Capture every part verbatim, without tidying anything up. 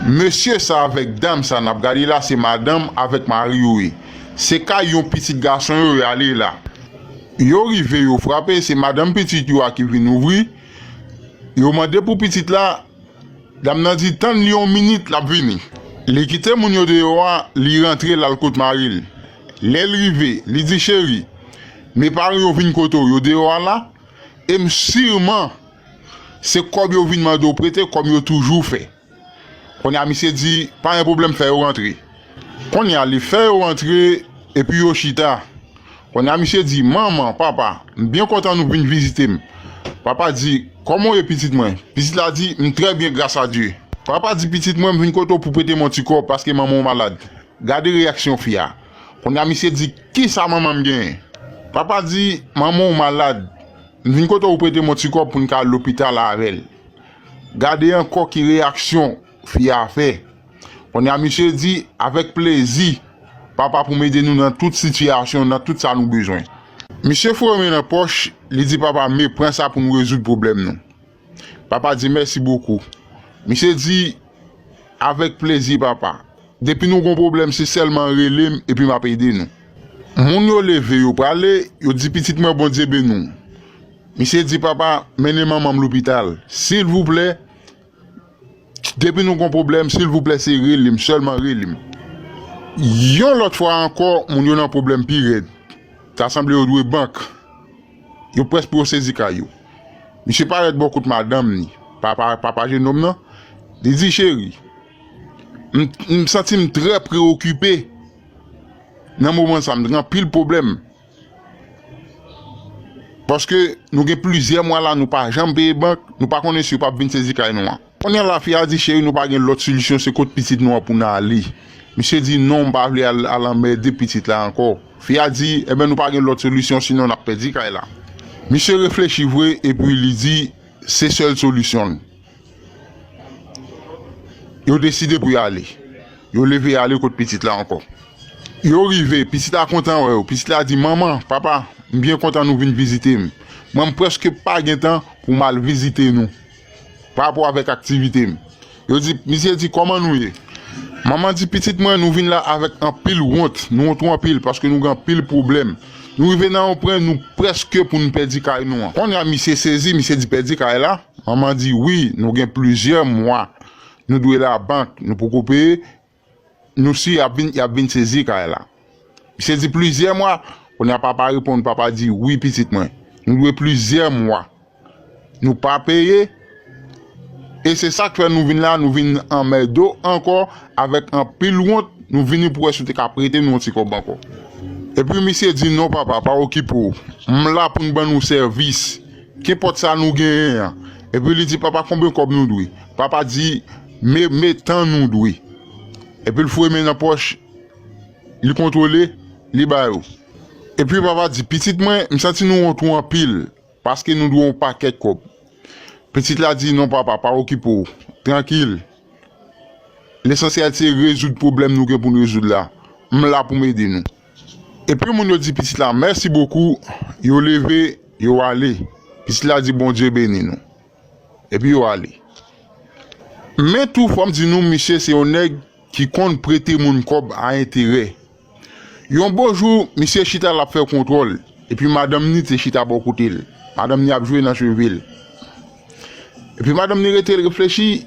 Mesye sa avèk dam sa n ap gade la, se madanm avèk mari yo ye. Se kay yon pitit gason yo y ale la. Yo rive, yo frape, se madanm pitit yo a ki vin ouvri. Yo mande pou pitit la, dam nan di, "Tann li yon minit, l ap vini." Li kite moun yo deyò a, li rantre, l al kot mari l. Lè l rive, li di, "Cheri, men paran yo vin kote w, yo deyò a la, e m siman se kòb yo vin mande w prete, kòm yo toujou fè." Kounye a, misye di, "Pa gen pwoblèm, fè yo rantre." Kounye a, li fè yo rantre, epi yo chita. Kounye a, misye di, "Manman, papa, m byen kontan nou vin vizite m." Papa di, "Kòman w ye, pitit mwen?" Pitit la di, "M trè byen, gras a Dye." Papa di, "Pitit mwen, m vin kote w pou prete m yon ti kòb, paske manman w malad." Gade reyaksyon fi a. Kounye a, misye di, "Kisa manman m genyen?" Papa di, "Manman w malad. M vin kote w prete m yon ti kòb pou n ka al lopital avè l." Gade ankò ki reyaksyon fi a fè. Kounye a, misye di, "Avèk plezi, papa, pou m ede nou nan tout sitiyasyon, nan tout sa nou bezwen." Misye foure men nan pòch, li di, "Papa, men, pran sa pou nou rezoud pwoblèm nou." Papa di, "Mèsi bokou." Misye di, "Avèk plezi, papa. Depi nou gon pwoblèm, se sèlman rele m epi m ap ede nou." Moun yo leve, yo prale, yo di, "Pitit mwen, Bondye beni w." Misye di, "Papa, mennen manman m lopital. Silvouplè, depi nou gon pwoblèm, silvouplè, se rele m, sèlman rele m." Yon lòt fwa ankò, moun yo nan pwoblèm pi rèd. Ta sanble yo dwe bank. Yo prèske pou yo sezi kay yo. Misye parèt bò kot madanm ni, papa, papa jennonm nan. Li di, "Cheri, m, m santi m trè preokipe nan moman sa, m gen anpil pwoblèm. Paske nou gen plizyè mwa la, nou pa janm peye bank, nou pa konnen si yo p ap vin sezi kay nou an." Kounye a la, fi a di, "Cheri, nou pa gen lòt solisyon, se kot pitit nou an pou n ale." Misye di, "Non, m pa vle al, al anmède pitit la ankò." Fi a di, "Enben, nou pa gen lòt solisyon, sinon n ap pèdi kay la." Misye reflechi vre, epi li di, "Se sèl solisyon l." Yo deside pou y ale. Yo leve y ale kot pitit la ankò. Yo rive, pitit la kontan wè yo. Pitit la di, "Manman, papa, m byen kontan nou vin vizite m. Mwen, m prèske pa gen tan pou m al vizite nou, pa rapò avèk aktivite m." Yo di, misye di, "Kòman nou ye?" Manman di, "Pitit mwen, nou vin la avèk anpil wont. Nou wont anpil paske nou gen anpil pwoblèm. Nou rive nan yon pwen, nou prèske pou n pèdi kay nou an." Kounye a, misye sezi, misye di, "Pèdi kay la?" Manman di, "Wi, nou gen plizyè mwa. Nou dwe labank, nou poko peye. Nou si y ap vin, y ap vin sezi kay la." Misye di, "Plizyè mwa?" Kounye a papa reponn, papa di, "Wi, pitit mwen. Nou dwe plizyè mwa. Nou pa peye. E se sa k fè nou vin la, nou vin anmède w ankò avèk anpil wont. Nou vini pou wè si w te ka prete nou yon ti kòb ankò." Epi misye di, "Non, papa, pa okipe w. M la pou m ban nou sèvis. Kenpòt sa nou genyen an." Epi li di, "Papa, konbyen kòb nou dwe?" Papa di, "Men, men tan nou dwe." Epi l foure men nan pòch, li kontwole, li ba yo. Epi papa di, "Pitit mwen, m santi nou wont ou anpil, paske nou dwe yon pakèt kòb." Pitit la di, "Non, papa, pa okipe w. Trankil. Lesansyèl se rezoud pwoblèm nou gen pou n rezoud la. M la pou m ede nou." Epi moun yo di pitit la, "Mèsi bokou." Yo leve, yo ale. Pitit la di, "Bondye beni nou." Epi yo ale. Men tou, fò m di nou, misye se yon nèg ki konn prete moun kòb a enterè. Yon bon jou, misye chita l ap fè kontwòl, epi madanm ni te chita bò kote l. Madanm ni ap jwe nan cheve l. Epi madanm ni rete l reflechi,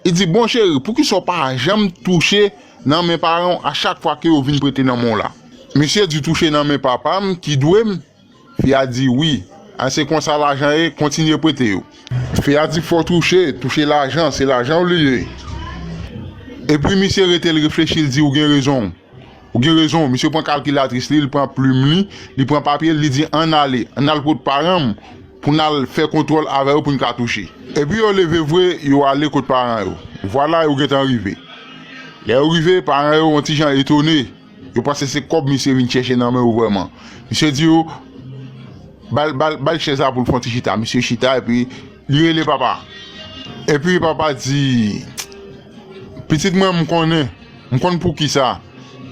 li di, "Bon cheri, poukisa w pa janm touche nan men paran w a chak fwa ke yo vin prete nan men w la?" Misye di, "Touche nan men papa m ki dwe m." Fi a di, "Wi, a se konsa lajan ye, kontinye prete yo." Fi a di, "Fò touche, touche lajan, se lajan w li ye." Epi misye rete l reflechi, l di, "Ou gen rezon, ou gen rezon." Misye pran kalkilatris li, li pran plim li, li pran papye l, li di, "Ann ale, ann al kot paran m pou n al fè kontwòl avè yo pou n ka touche." Epi yo leve vre, yo ale kot paran yo. Vwala, yo gentan rive. Lè yo rive, paran yo yon ti jan etone. Yo panse se kòb misye vin chèche nan men yo vrèman. Misye di yo, "Ba l, ba l, ba l chèz la pou l fè yon ti chita." Misye chita epi li rele papa. Epi papa di, "Pitit mwen, m konnen, m konn poukisa.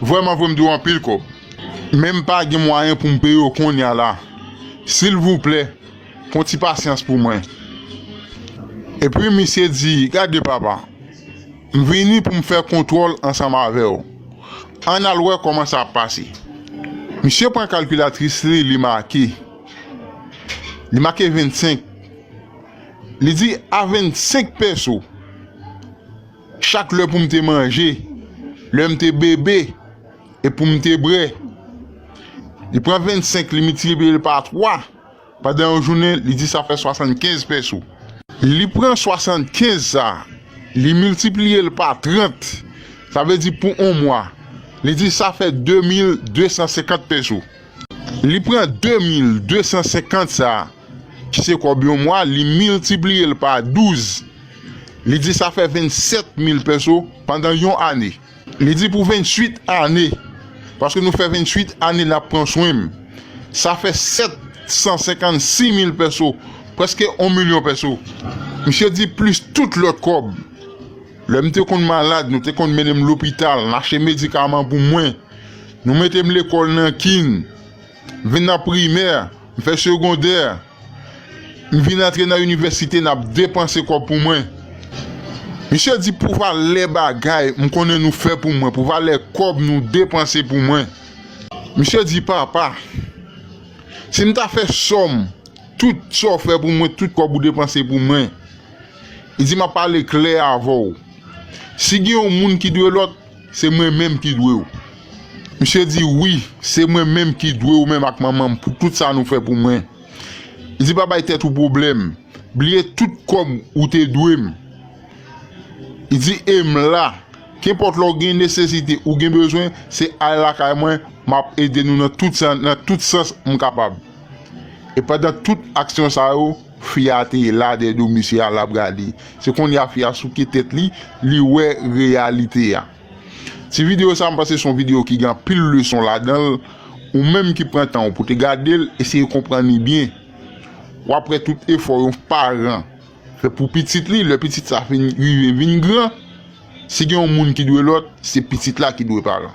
Vrèman vre, m dwe w anpil kòb. Men m pa gen mwayen pou m peye w kounye a la. Silvouplè, pran ti pasyans pou mwen." Epi misye di, "Gade papa, M vini pou m fè kontwòl ansanm avè w. Ann al wè kòman sa ap pase. Misye pran kalkilatris li, li make. Li make vennsenk. Li di, a vennsenk pèso, chak lè pou m te manje, lè m te bebe, e pou m te bwè. Li pran vennsenk, li miltipliye l pa twa. Pandan yon jounen, li di sa fè swasannkenz pèso. Li pran swasannkenz sa, li miltipliye l pa trant, sa vle di pou yon mwa, li di sa fè de mil de san senkant pèso. Li pran de mil de san senkant sa, ki se kòb yon mwa, li miltipliye l pa douz, li di sa fè vennsèt mil pèso pandan yon ane. Li di pou venntwit ane, paske nou fè venntwit ane n ap pran swen m. Sa fè sèt san senkannsis mil pèso, prèske yon milyon pèso. Misye di plis tout lòt kòb. Lè m te konn malad, nou te konn mennen m lopital, n achte medikaman pou mwen. Nou mete m lekòl nan kin, m vin nan primè, m fè segondè. M vin antre nan inivèsite, n ap depanse kòb pou mwen. Misye di pou valè bagay m konnen nou fè pou mwen, pou valè kòb nou depanse pou mwen. Misye di, papa, si m ta fè sòm tout sa w fè pou mwen, tout kòb ou depanse pou mwen, li di m ap pale klè avè w. Si gen yon moun ki dwe lòt, se mwen menm ki dwe w. Misye di, wi, se mwen menm ki dwe w menm ak manman m pou tout sa nou fè pou mwen. Li di pa bay tèt ou pwoblèm. Bliye tout kòb ou te dwe m. Li di e m la. Kenpòt lè w gen nesesite, ou gen bezwen, se al lakay mwen, m ap ede nou nan tout sans, nan tout sans m kapab. E pandan tout aksyon sa yo, fi a te la dèyè do misye a, l ap gade. Se kounye a fi a souke tèt li, li wè reyalite a. Ti videyo sa, m panse se yon videyo ki gen anpil leson ladan l. Ou menm ki pran tan w pou te gade l, eseye konprann li byen. W ap wè tout efò yon paran fè pou pitit li, lè pitit sa fin rive vin gran, si gen yon moun ki dwe lòt, se pitit la ki dwe paran.